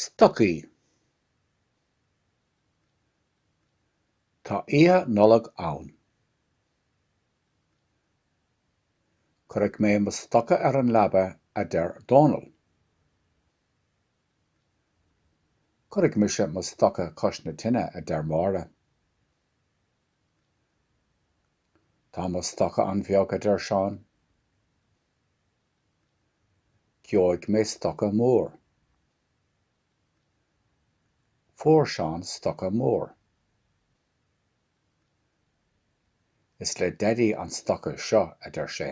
Stocaí. Tá Oíche Nollag ann. Cuirfidh mé mo stoca ar an leaba, a deir Dónall. Cuirfidh mise mo stoca cois na tine, a deir Máire. Tá mo stoca an-bheag, a deir Seán. Gheobhaidh mé stoca mór. Fuair Seán stoca mór. Is le Daidí an stoca seo, a deir sé.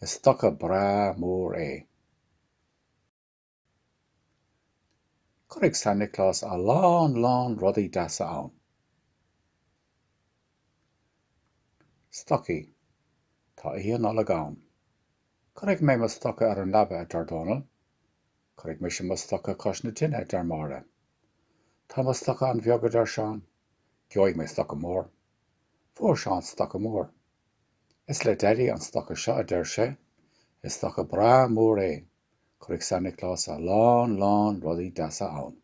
Is stoca breá mór é. Cuirfidh San Nioclás a lán lán rudaí deasa ann. Stocaí. Tá Oíche Nollag ann. Cuirfidh mé mo stoca ar an leaba, a deir Dónall. Cuirfidh mise mo stoca cois na tine, a deir Máire. Tá mo stoca an-bheag, a deir Seán. Gheobhaidh mé stoca mór. Fuair Seán stoca mór. Is le Daidí an stoca seo, a deir sé. Is stoca breá mór é. Cuirfidh San Nioclás a lán lán rudaí deasa ann.